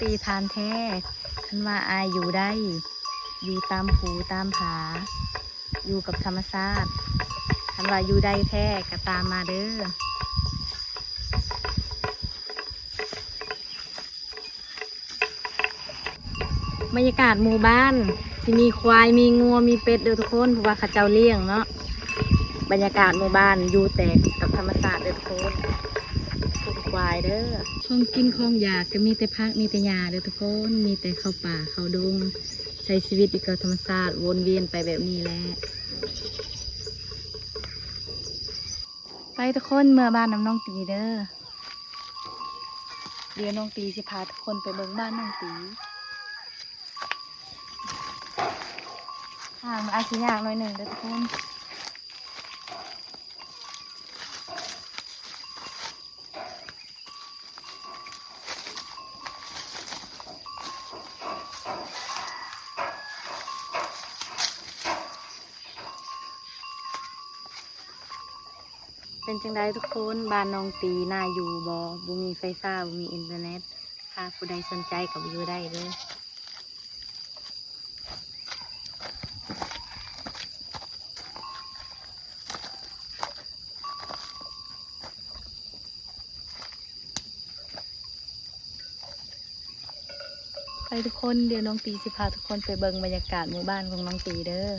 ຕີທ່ານແທ້ ຄັນວ່າອ້າຍຢູ່ໄດ້ ຢູ່ຕາມພູຕາມຜາ ຢູ່ກັບທຳມະຊາດ ຄັນວ່າຢູ່ໄດ້ແທ້ກໍຕາມມາເດີ້. ບັນຍາກາດໝູ່ບ້ານ ຊິມີຄວາຍ ມີງົວ ມີເປັດເດີ້ທຸກຄົນ ເພາະວ່າເຂົາເຈົ້າລ້ຽງເນາະ. ບັນຍາກາດໝູ່ບ້ານຢູ່ແຕ່ກັບທຳມະຊາດເດີ້ທຸກຄົນ ຄວາຍເດີ້. ຂອງກິນຂອງຢາກກໍມີແຕ່ຜັກ ມີແຕ່ຫຍ້າເດີ້ທຸກຄົນ ມີແຕ່ເຂົ້າປ່າເຂົ້າດົງ ໃຊ້ຊີວິດຢູ່ກັບທຳມະຊາດ ວົນວຽນໄປແບບນີ້ແຫຼະ. ໄປທຸກຄົນ ເມືອບ້ານນຳນ້ອງຕີເດີ້. ດຽວນ້ອງຕີຊິພາທຸກຄົນໄປເບິ່ງບ້ານນ້ອງຕີ. ທາງມັນອາດຊິຍາກໜ້ອຍໜຶ່ງເດີ້ທຸກຄົນ. ເປັນຈັ່ງໃດທຸກຄົນ ບ້ານນ້ອງຕີ ໜ້າຢູ່ບໍ່? ບໍ່ມີໄຟຟ້າ ບໍ່ມີອິນເຕີເນັດ. ຖ້າຜູ້ໃດສົນໃຈກໍມາຢູ່ໄດ້ເດີ້. ໄປທຸກຄົນ ດຽວນ້ອງຕີຊິພາທຸກຄົນໄປເບິ່ງບັນຍາກາດໝູ່ບ້ານຂອງນ້ອງຕີເດີ້.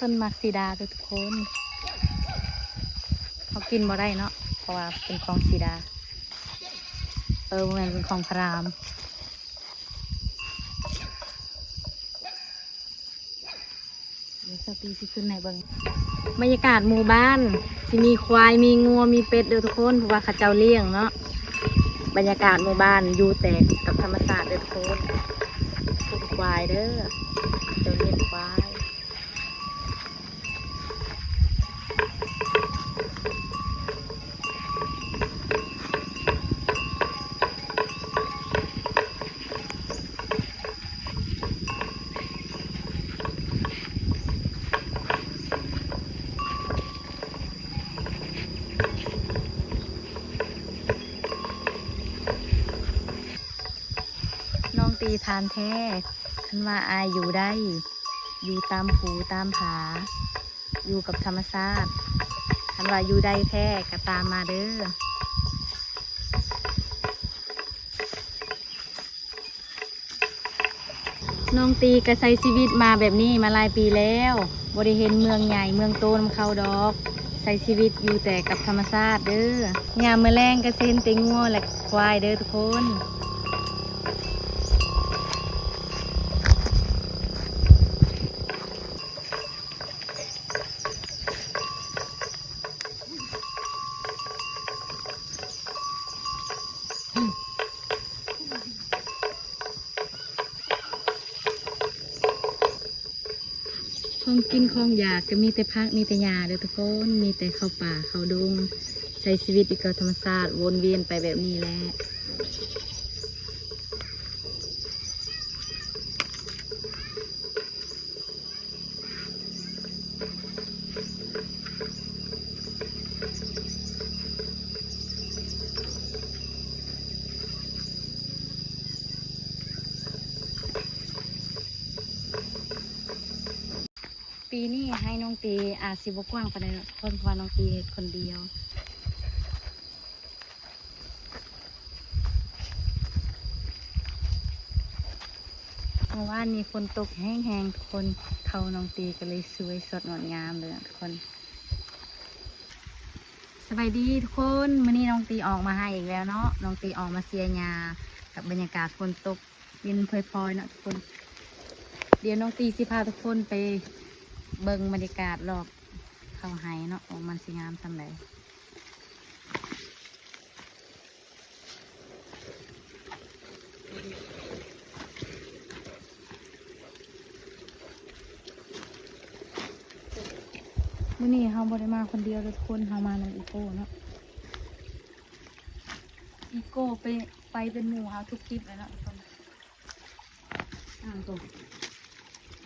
ต้นหมากสีดาเด้อทุกคน เฮากินบ่ได้เนาะ เพราะว่าเป็นของสีดา เออ บ่แม่น เป็นของพราหมณ์ เดี๋ยวสาวตี้สิขึ้นให้เบิ่ง บรรยากาศหมู่บ้าน สิมีควาย มีงัว มีเป็ดเด้อทุกคน เพราะว่าเขาเจ้าเลี้ยงเนาะ บรรยากาศหมู่บ้านอยู่แต่กับธรรมชาติเด้อทุกคน พวกควายเด้อ เจ้าเลี้ยงควาย น้องตี้ ท่านแท้ คันว่าอ้ายอยู่ได้ อยู่ตามภูตามผา อยู่กับธรรมชาติ คันว่าอยู่ได้แท้ก็ตามมาเด้อ น้องตี้ก็ใช้ชีวิตมาแบบนี้มาหลายปีแล้ว บ่ได้เห็นเมืองใหญ่เมืองโตนำเขาดอก ใช้ชีวิตอยู่แต่กับธรรมชาติเด้อ ยามมื้อแลงก็สิเห็นแต่งัวและควายเด้อทุกคน ของกินของอยากก็มีแต่ผักมีแต่หญ้าเด้อทุกคน มีแต่เข้าป่าเข้าดง ใช้ชีวิตอยู่กับธรรมชาติ วนเวียนไปแบบนี้แหละ เป ປີນີ້ໄຮ່ນ້ອງຕີອາດຊິບໍ່ກວ້າງປານໃດເນາະ ເພາະວ່ານ້ອງຕີເຮັດຄົນດຽວ. ເມື່ອວານນີ້ຝົນຕົກແຮງໆ ທຸກຄົນ ເຂົ້ານ້ອງຕີກໍເລີຍສວຍສົດງົດງາມເລີຍເນາະ ທຸກຄົນ. ສະບາຍດີທຸກຄົນ ມື້ນີ້ນ້ອງຕີອອກມາໄຮ່ອີກແລ້ວເນາະ ນ້ອງຕີອອກມາເສຍຫຍ້າ ກັບບັນຍາກາດຝົນຕົກເຢັນພອຍໆເນາະທຸກຄົນ. ດຽວນ້ອງຕີຊິພາທຸກຄົນໄປເບິ່ງບັນຍາກາດລອບເຂົ້າໄຮ່ເນາະ ວ່າມັນຊິງາມສ່ຳໃດ. ມື້ນີ້ເຮົາບໍ່ໄດ້ມາຄົນດຽວເດີທຸກຄົນ ເຮົາມານຳອີໂກ້ເນາະ ອີໂກ້ໄປ ໄປເປັນໝູ່ເຮົາທຸກຄລິບເລີຍເນາະທຸກຄົນ. ອ້າວ ຕົກ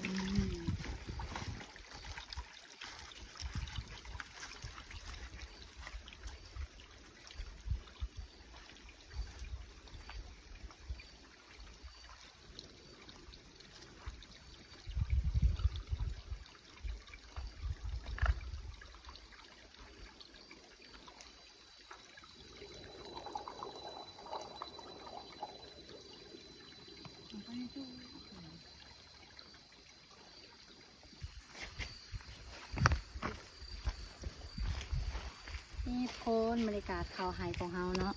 ອືມ. ນີ້ທຸກຄົນ ບັນຍາກາດເຂົ້າໄຮ່ຂອງເຮົາເນາະ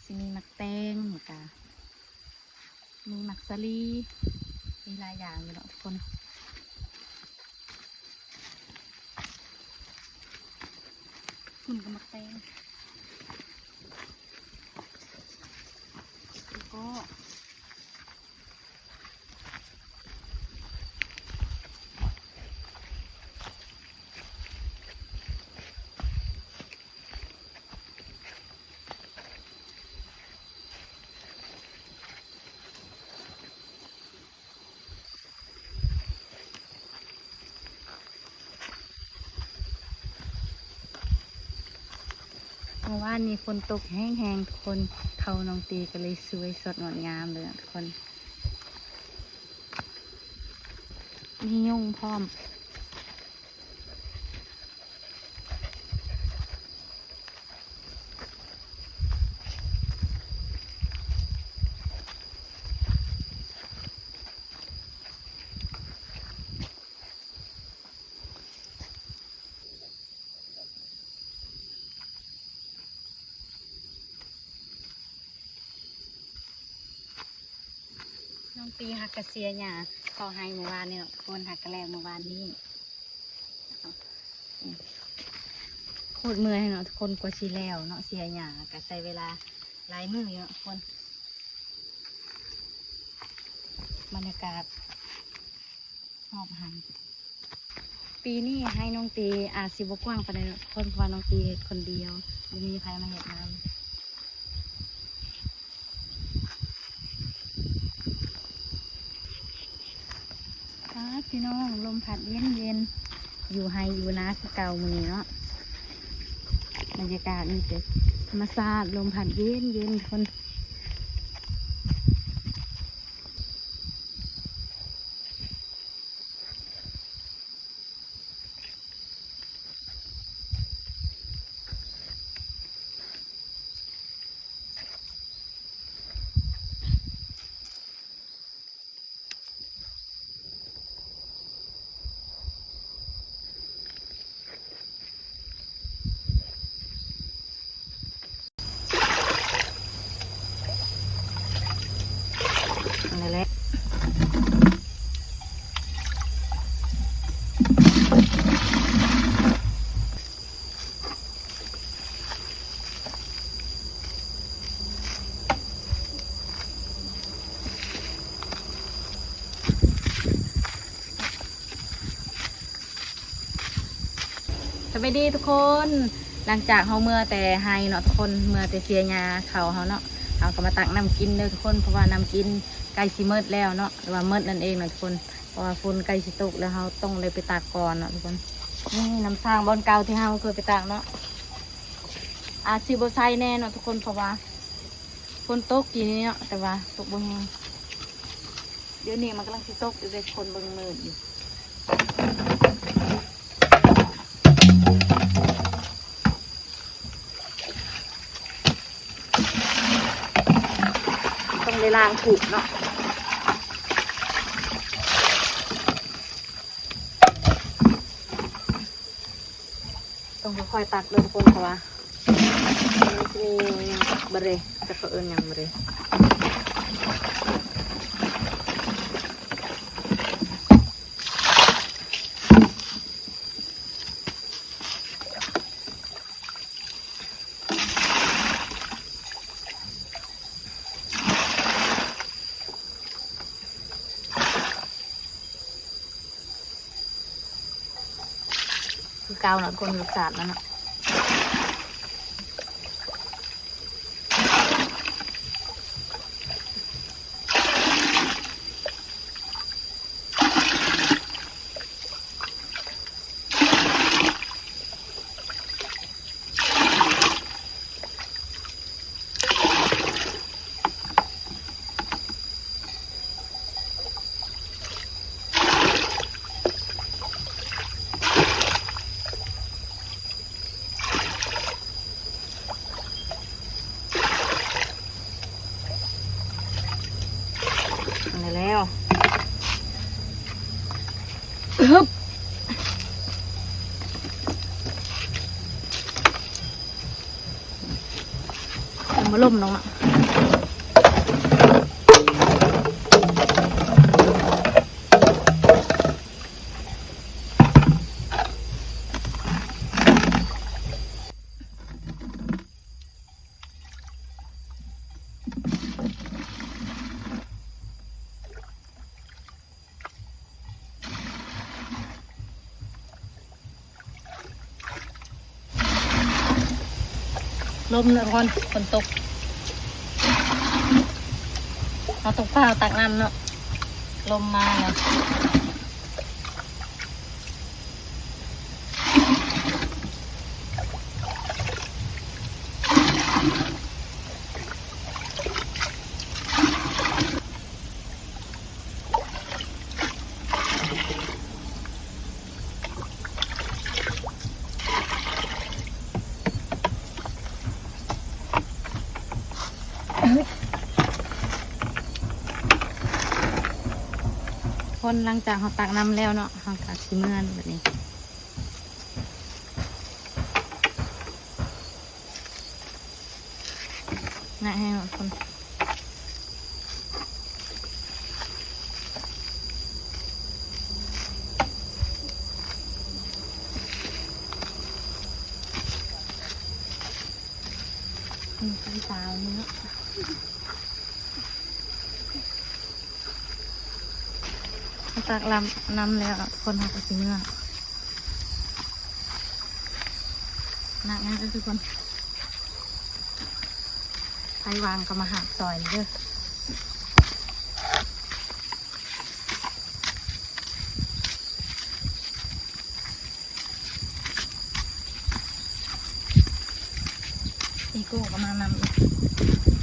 ຊິມີໝາກແຕງ ແລ້ວກະມີໝາກສາລີ ມີຫຼາຍຢ່າງຢູ່ເນາະທຸກຄົນ. ພຸ້ນກໍໝາກແຕງ ແລ້ວກໍ ເມື່ອວານນີ້ຝົນຕົກແຮງໆ ທຸກຄົນ ເຂົ້ານ້ອງຕີກໍເລີຍສວຍສົດງົດງາມເລີຍເນາະທຸກຄົນ ມີຍຸງພ້ອມ. ນ້ອງຕີຫາກະເສຍຫຍ້າເຂົ້າໄຮ່ມື້ວານນີ້ເນາະທຸກຄົນ ຫາກະແລ້ວມື້ວານນີ້ ໂຄດເມື່ອຍເນາະທຸກຄົນ ກວ່າຊິແລ້ວເນາະ ເສຍຫຍ້າກະໃຊ້ເວລາຫຼາຍມື້ຢູ່ເນາະທຸກຄົນ. ບັນຍາກາດຮອບໄຮ່ ປີນີ້ໄຮ່ນ້ອງຕີອາດຊິບໍ່ກວ້າງປານໃດເນາະທຸກຄົນ ເພາະວ່ານ້ອງຕີເຮັດຄົນດຽວ ບໍ່ມີໃຜມາເຮັດນຳ. ປ້າດ ພີ່ນ້ອງ ລົມພັດເຢັນໆ ຢູ່ໄຮ່ຢູ່ນາຄືເກົ່າມື້ນີ້ເນາະ ບັນຍາກາດມີແຕ່ທຳມະຊາດ ລົມພັດເຢັນໆ ຄົນ. ສະບາຍດີທຸກຄົນ ຫຼັງຈາກເຮົາເມືອແຕ່ໄຮ່ເນາະທຸກຄົນ ເມືອແຕ່ເສຍຫຍ້າເຂົ້າເຮົາເນາະ ເຮົາກໍມາຕັກນ້ຳກິນເດີທຸກຄົນ ເພາະວ່ານ້ຳກິນໃກ້ຊິໝົດແລ້ວເນາະ ຫຼືວ່າໝົດນັ້ນເອງເນາະທຸກຄົນ ເພາະວ່າຝົນໃກ້ຊິຕົກແລ້ວ ເຮົາຕ້ອງໄດ້ໄປຕັກກ່ອນເນາະທຸກຄົນ. ນີ້ນ້ຳສ້າງບ່ອນເກົ່າທີ່ເຮົາເຄີຍໄປຕັກເນາະ ອາດຊິບໍ່ໃສແນ່ເນາະທຸກຄົນ ເພາະວ່າຝົນຕົກກີ້ນີ້ເນາະ ແຕ່ວ່າຕົກບໍ່ແຮງ. ດຽວນີ້ມັນກຳລັງຊິຕົກຢູ່ເດ້ ຄົນເບິ່ງມືດຢູ່. ລ້າງຖ້ວຍເນາະ. ຕ້ອງຄ່ອຍໆຕັກເດີທຸກຄົນ ເພາະວ່າມັນຊິມີຫຍັງ ບະເຣ ຈັກເຂົາເອີ້ນຫຍັງ ບະເຣ. ຄືເກົ່າເນາະ ຄົນລົດຊາດມັນເນາະ. ໄດ້ແລ້ວ ອຶບ ມັນບໍ່ລົ້ມລົງເນາະ. ລົມນະ ທຸກຄົນ ຝົນຕົກ ເຮົາຕ້ອງຟ້າວຕັກນ້ຳເນາະ ລົມມາແລ້ວ. ຄົນ ຫຼັງຈາກເຮົາຕັກນ້ຳແລ້ວເນາະ ເຮົາກໍຊິເມືອແບບນີ້. ໜ້າແຫ້ງແລ້ວຄົນ ອືມ ເປັນສາວນີ້ເນາະ. ຕັກນ້ຳແລ້ວ ຄົນເຮົາກໍຊິເມືອ ນັກງານເດີທຸກຄົນ ໃຜວ່າງກໍມາຫາບຊອຍເດີ. ອີໂກ້ກໍມານຳອີກ.